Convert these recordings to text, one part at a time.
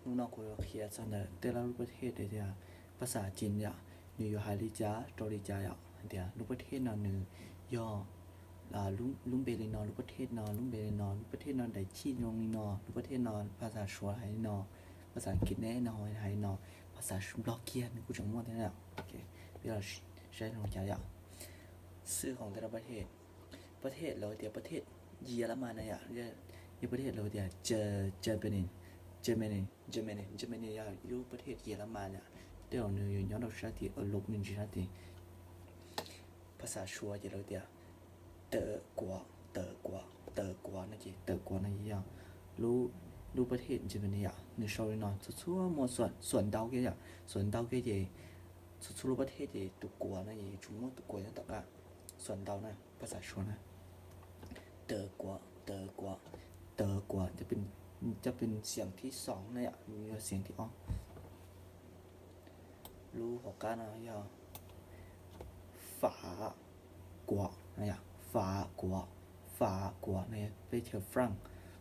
Hnub no kuv yuav qhia txog ntawm tej lub pas thej tias pas xas Chin yom, nws yuav hais li cas rau li cas yom, hais tias lub pas thej no nws yog lub npe li no, lub pas thej no lub npe li no, lub pas thej no daim chij zoo li no, lub pas thej no pas xas Suav hais li no, pas xas Kiv ne no hais li no, pas xas Nplog kiag nws kuj tseem muaj thiab. Peb los saib zoo cas yom. Xwb hoo tej lub pas thej, pas thej lawv tias pas thej Yia Las Mas na yom, yog pas thej lawv tias Germany, Germany, Germany, Germany yog lub pas thej Yia Las Mas yom. Tej zaum nws yuav nyob rau sab tid, Europe nws ntsib sab tid. Pas xas Suav ces lawv tias Tawv Kuav, Tawv Kuav, Tawv Kuav no ces Tawv Kuav no yog lub pas thej Germany yom, nws sau li no, txhua txhua muaj xuam ntau kiag yom, xuam ntau kiag ces txhua txhua lub pas thej ces tus Kuav no ces tsuas muaj tus Kuav nyob tom qab, xuam ntau na, pas xas Suav na. Tawv Kuav, Tawv Kuav, Tawv Kuav, cov pes xiam thib xoom na yom, yog xiam thib ob. Lub hauv qab no yog Fav Kuav, Fav Kuav, Fav Kuav no yog teb chaws France,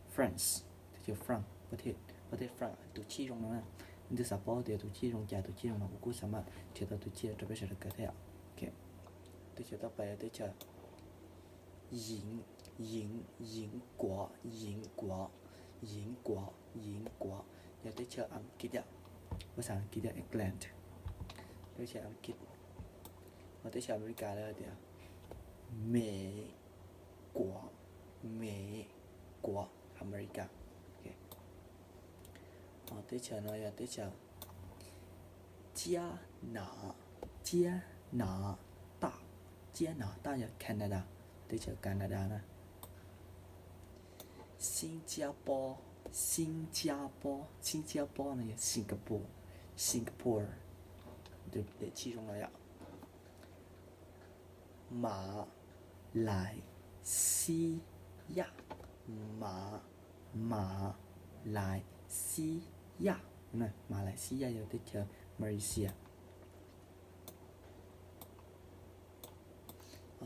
France, teb chaws France, pas thej France. Tus chij zoo no na, leej twg xav paub tias tus chij zoo cas, tus chij zoo no kuv kuj xav mas nrhiav tau tus chij rau peb sawv daws kawm thiab. Teb chaws toj pas yog teb chaws Yim, Yim, Yim Kuav, Yim Kuav, Yim Kuav, Yim Kuav, yog teb chaws Askiv yom, pas xas Askiv tias England, teb chaws Askiv. Ho teb chaws Amelikas lawv tias Mes Kuav, Mes Kuav, Amelikas. Ho teb chaws no yog teb chaws Ciab Nam, Ciab Nam Taj, Ciab Nam Taj yog Canada, teb chaws Canada na. Xib Ciab Pob, Xib Ciab Pob, Xib Ciab Pob no yog Singapore, Singapore, daim chij zoo no yom. Mas Lais Xib Yaj, Mas, Mas Lais Xib Yaj, Mas Lais Xib Yaj yog teb chaws Malaysia.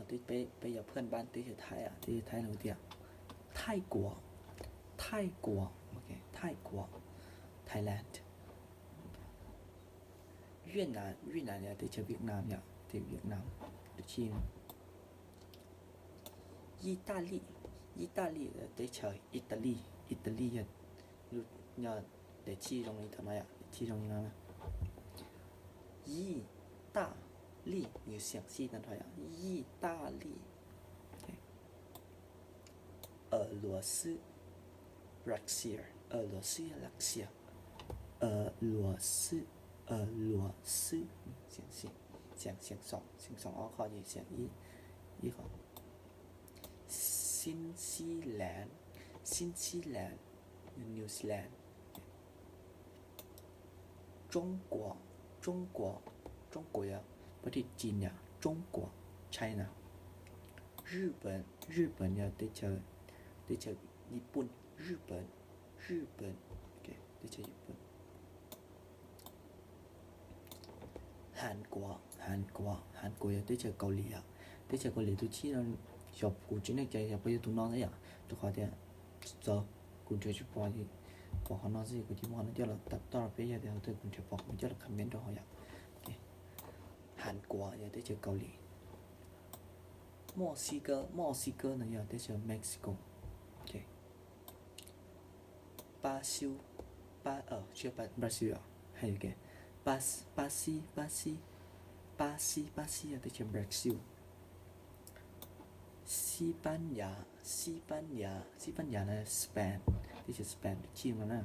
Peb yog phwj npab teb chaws Thaib, teb chaws Thaib lawv tias Thaij Kuam, Thaij Kuam, Thaij Kuam, Thailand. Viaj Nam, Viaj Nam yog teb chaws Viaj Nam yom, teb Viaj Nam. Tus chij Yij Taj Lij, Yij Taj Lij teb chaws Italy, Italy yog, yog daim chij zoo li ntawm no yom, daim chij zoo li no. Yij Taj Lij, yus xiam xij tag nrho yom, Yij Taj Lij. Ua Luam Xwb, Russia, Ua Luam Xwb yog Russia, Ua Luam Xwb, Ua Luam Xwb, xiam xoom, xiam xoom ob qho ces xiam ib qho. Xib Xib Las, Xib Xib Las, New Zealand. Tsoob Kuam, Tsoob Kuam, Tsoob Kuam yog pab thij Chin yom, Tsoob Kuam, China. Zwj Pam, Zwj Pam yog teb chaws, teb chaws Nyij Pooj, Zwj Pam, Zwj Pam, teb chaws Nyij Pooj. Has Kuam, Has Kuam, Has Kuam yog teb chaws Kaus Lim yom. Teb chaws Kaus Lim tus chij no, xyov kuv tsis nej cas xyov puas yog tus no xwb yom, rau qhov tias txawm kuv nrhiav tsis pom, pom qhov no xwb, kuv cia li muab qhov no coj los tawm toj rau peb, yog tias tus twg kuv nrhiav pom kuv coj los comment rau hauv yom. Has Kuam yog teb chaws Kaus Lim. Moj Xib Kab, Moj Xib Kab no yog teb chaws Mexico. Pab Xib, Pab, tsis yog Brazil os, hais tias Pab, Pab Xib, Pab Xib, Pab Xib, Pab Xib yog teb chaws Brazil. Xib Pab Yas, Xib Pab Yas, Xib Pab Yas no Spain, teb chaws Spain tus chij no na.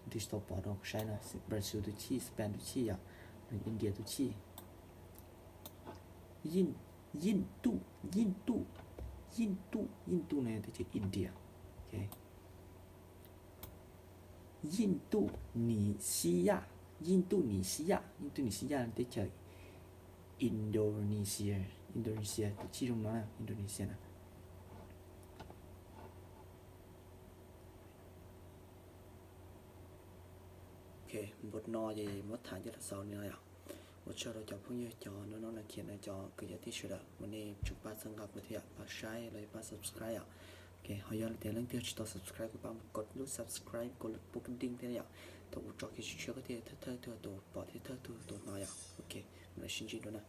Tus tsis tau pom rau saib no, Brazil tus chij, Spain tus chij yom, India tus chij. Yeej, Yeej Tuj, Yeej Tuj, Yeej Tuj, Yeej Tuj no yog teb chaws India. Yeej Tuj Nis Xi Yaj, Yeej Tuj Nis Xi Yaj, Yeej Tuj Nis Xi Yaj teb chaws Indonesia, Indonesia tus chij zoo no na, Indonesia na. Ok, npaj no ces muab tham coj los xaus li no yom. Ua tsaug rau cov phooj ywg cov no no na, khiav no cov kwv cov tij sawv daws, ua nej tseem pab txhawb nqa kuv thiab yom, pab saib los yog pab subscribe yom. Ok, ho yog tias leej twg tsis tau subscribe kuj pab mus kov lub subscribe, kov lub pub kab dij thiab yom. Thaum kuv tso kev tsis tshiab koj thiaj thawj tug tus pom thiab thawj tug tus hnov yom. Ok, mam li sib ntsib dua na.